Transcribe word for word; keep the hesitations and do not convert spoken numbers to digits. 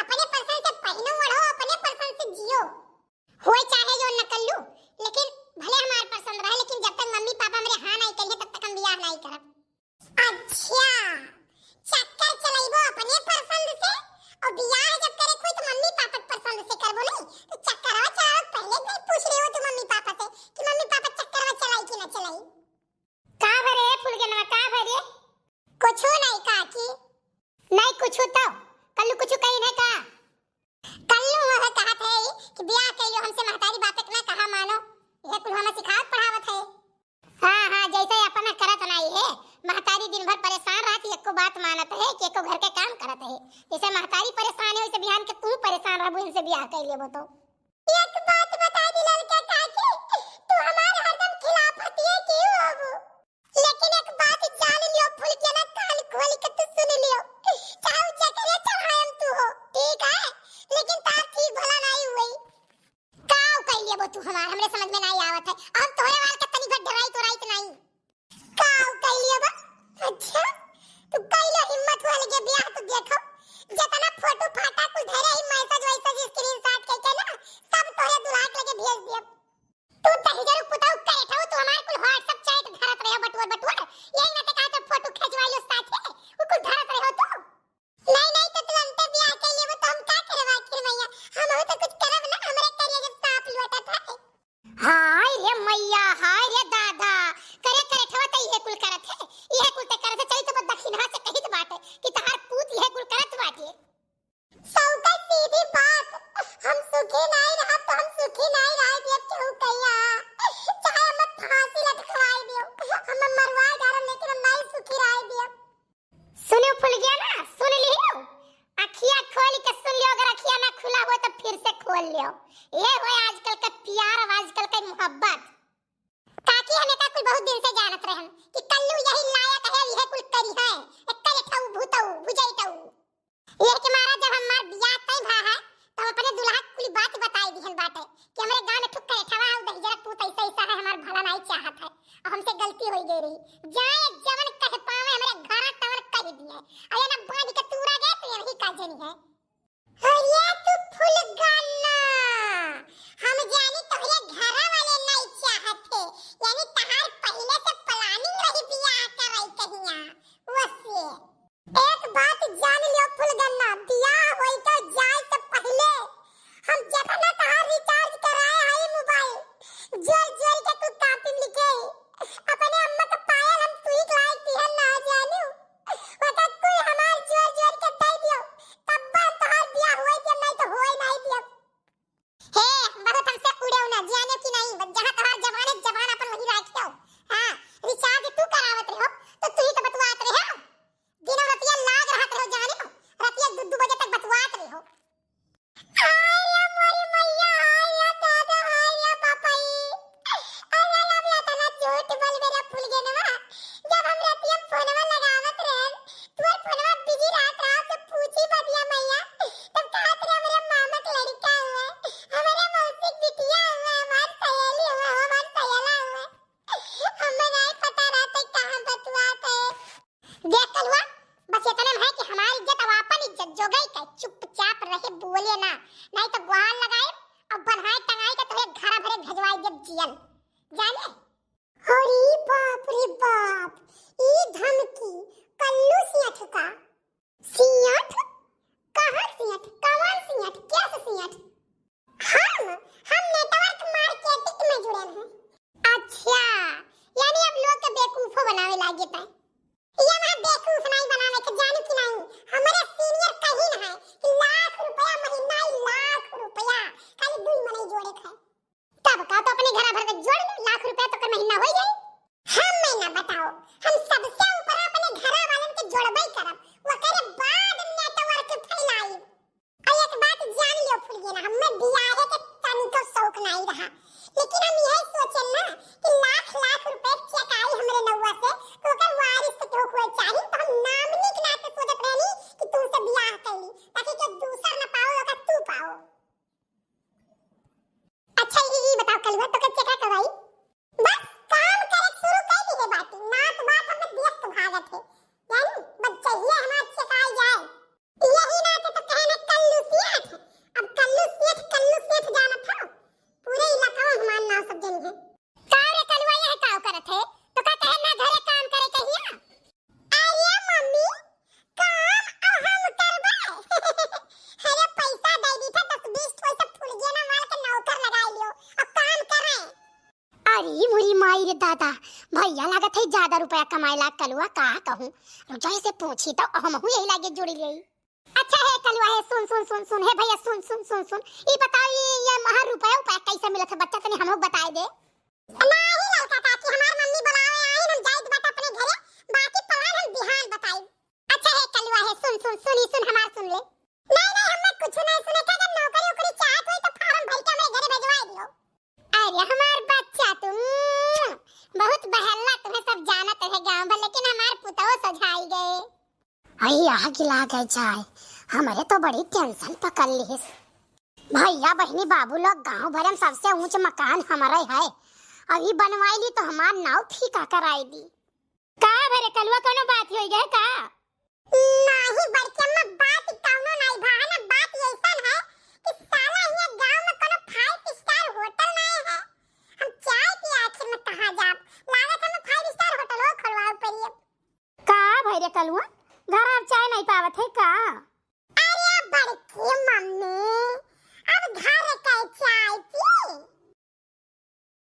अपने पसंद से पहिनो ओढ़ो, अपने पसंद से जियो। होए चाहे जो न कल्लू, लेकिन भले हमार पसंद रहे, लेकिन जब तक मम्मी पापा हमरे हाँ नाहीं करिहे, तब तक हम बियाह नाहीं करब। अच्छा, चक्कर चलइबो अपने पसंद से, और बियाह जब करे कोई तो मम्मी पापा के पसंद से करबो नहीं, तो चक्करवा चलावे पहले नहीं पूछ रहे हो तू मम्मी पापा से कि मम्मी पापा चक्करवा चलाई कि ना चलाई? का भरे फुलगेनवा, का भरे? कुछू नहीं काकी। नहीं कुछू तो, कल्लू कुछू कही नहीं का? कल्लू वह कहत है कि बियाह कइलो हमसे महतारी बात के ना कहा मानो, यह कुल हमें सिखावत पढ़ावत है। हाँ, हाँ, जैसे अपना करत नाई है, महतारी दिन भर परेशान रहत है, एको बात मानत है कि एको घर के काम करत है। जैसे महतारी परेशान है, वैसे बिहान के तू परेशान रहबू, इनसे बियाह कइ लेबो तो। एक बात बता दी ललका काकी, तू हमार हरदम खिलाफ हतिये क्यों होबू? लेकिन एक बात जान लियो फुलगेना, कान खोल के तू सुन लियो, चाहे उ जकरे चढ़ायम तू हो, ठीक है, लेकिन तार ठीक भला नाई हुई। काव कइ लेबो तू हमार, हमरे समझ में नाई आवत है। हम तोहरे वाल के तनी भर डराइत उराइत नाई। काव कइ लेबो? अच्छा, तू कइलो हिम्मत हुआ लगे बियाह तो देखो, जितना फोटो फाटा कुल धरे ही, मैसेज वैसेज, स्क्रीनशॉट कइके ना, सब तोहरे दुल्हा के लगे भेज दियब। तू दहिजरू पुताऊ करे ठाऊ, तू हमार कुल WhatsApp चैट धरत रहे बटुअर बटुअर, यही नाते कहा तो फोटो खिंचवाई लो साथे, उ कुल धरत रहे तू। नहीं, नहीं, तो तुरंते बियाह कर लेबो, तो हम का करब आखिर मैया? हम हो तो कुछ करब ना, हमरे करिया जब सांप लोटत है। हाय रे मैया, हाय रे दादा, करे करे ठवा त इहे कुल करत है, इहे कुल ते करत है, चली तो दक्षिणा से कहित बाटे कि तहार पूत इहे कुल करत बाटे। सबका सीधी बात, हम सुखी नहीं रहब तो हम सुखी नहीं रह देब केहू कहिया, चाहे हम फांसी लटकवाई दियो, हम मरवा डारब लेकिन हम नहीं सुखी रह देब। सुनियो फुलगेना, सुन लियो, अखिया खोल के सुन लियो, अगर अखिया ना खुला हो तो फिर से खोल लियो। ये हो आजकल का प्यार और आजकल का मोहब्बत। काकी हमें का कुल बहुत दिन से जानत रहन कि कल्लू यही लायक है, यह कुल करी है, एक करे ठऊ भूतऊ, भुजई टऊ। यह के मारा जब हमार बियाह तय भा है, तो हम अपने दुल्हा के कुल बात बताई दिहन बाटे कि हमरे गांव में ठुक करे ठवा है, दहिजरा पूत ऐसा ऐसा है, हमार भला नहीं चाहत है, और हमसे गलती हो गई रही। जाए जवन कह पावे हमरे घर तवन कह दिए, और ये ना बांध के तूरा गए तो यही का जनी है। अरे तू फुलगेना, हम जानी तोहरे घरा वाले नहीं चाहत है, यानी तहार पहले से planning रही बियाह कराई कहिया, वसे। एक बात जान लियो फुलगेना, बियाह होई तो जाए से पहले हम जितना तहार recharge कराए हई mobile, जोर जोर के तू copy में लिखे, अपने अम्मा के पायल हम तू ही लायक दिहन ना जानू, ओकर कुल हमार जोर जोर के दे दियो, तब हम तोहार बियाह होए दियो, नहीं तो होए नहीं दियो। हे, बहुत हमसे उड़ेउ ना, जाने कि नहीं, बस जहाँ तोहार जबान है, जबान अपन वहीं रखियो। हाँ, recharge तू करावत रहो, तो तू ही तो बतुआत रहो। दिनों रतिया लाग रहत रहो, जाने हो, रतिया दू दू बजे तक बतुआत रहो। हाय रे मोरी मैया, हाय रे दादा, हाय रे बापाई। अरे अब इतना झूठ बोल मेरा फुलगेनवा, जब हम रतिया फोनवा लगावत रहे, तोर फोनवा busy रहत रहा, तो पूछी बतिया मैया, तब कहत रहे हमरे मामा के लड़का हुआ, हमरे मौसी के बिटिया हुआ, हमार सहेली हुआ, हमार सहेला हुआ। हमें नहीं पता रहता कहाँ बतुआत है। देख कलुआ, बस इतने में है कि हमारी इज्जत और अपन इज्जत जोगाई के चुपचाप रहे, बोले ना, नहीं तो गुहार लगाए और बन्हाए टंगाए के तोहे घर भरे भेजवाए देब जियल, जाने? अरे बाप रे बाप, ई धमकी कल्लू सियठ का? सियठ? कहाँ सियठ? कौन सियठ? कैसे सियठ? हम, हम network marketing में जुड़े हैं। अच्छा, यानी अब लोग के बेवकूफो बनावे लागे पाए। ये वहाँ बेवकूफ नहीं बनावे के, जानू कि नहीं? हमारे senior कहीं ना है कि लाख रुपया महीना, लाख रुपया खाली दुई मनई जोड़े खाए। तब का तो अपने घरा भर के जोड़ ले, लाख रुपया तो कर महीना हो जाए। हम मैं ना बताओ, हम सबसे ऊपर अपने घरा वालन के जोड़बे करब, ओकरे बाद network फैलाई। और एक बात जान लियो फुलगेना, हमें बियाहे के तनिको शौक नहीं रहा, लेकिन हम यह सोचन ना कि लाख लाख रुपए के cheque आई हमरे नौआ से, तो ओकर वारिस के केहू होए चाही, तो हम नामनी के नाते सोचत रहनी कि तुमसे बियाह कैली, ताकि जो दूसर न पाओ, ओकर तू पाओ। अच्छा, ई, ई बताओ कलुआ, तो के cheque कब आई? बस काम करे शुरू कर दिए बाटी, नात बात हमें देख के भागत है, यानी बस चाहिए हमार cheque आई जाए। यही नाते तो कहने दादा, भैया लागत है ज्यादा रुपया कमाए लाग कलुआ, का कहूँ। रुक जा, एसे पूछी तो हमहू यही लागे जुड़ी लेई। अच्छा हे कलुआ हे, सुन सुन सुन सुन, हे भैया सुन सुन सुन सुन, ई बताओ, ई, ये हमार रुपया उपाय कैसे मिलत है बच्चा, तनी हमहू बताए दे। नाही ललका काकी, हमार मम्मी बुलावे आई, हम जाइत बाटे अपने घरे, बाकी plan हम बिहान बताई। अच्छा हे कलुआ हे, सुन सुन सुन, ई सुन हमार सुन ले। नहीं नहीं, हमें कुछ नहीं सुने, का अगर नौकरी उकरी चाहत होई तो form भर के हमरे घरे भेजवा दियो। अरे हमार बच्चा तू, मुआ, बहुत बहल्ला, तुम्हें सब जानत है गाँव भर, लेकिन हमार पुतौ सझाई गए। अई आग लागे जाए, हमरे तो बड़ी tension पकड़ लिहिस। भैया बहिनी बाबू लोग, गाँव भरे में सबसे ऊंच मकान हमरे है, अभी बनवाई ली तो हमार नाव फीका कराई दी। का भरे कलुआ, कोनो बात होई गए का? नाही बड़की अम्मा, बात कौनो नाही भा है ना, बात ऐसन है कि साला ये गांव में कोनो five star hotel नहीं है। हम चाय के आखिर में कहाँ जाब, लागत हम five star hotel हो खोलवाओ पड़ी अब। का भई रे कलुआ, घर अब चाय नहीं पावत है का?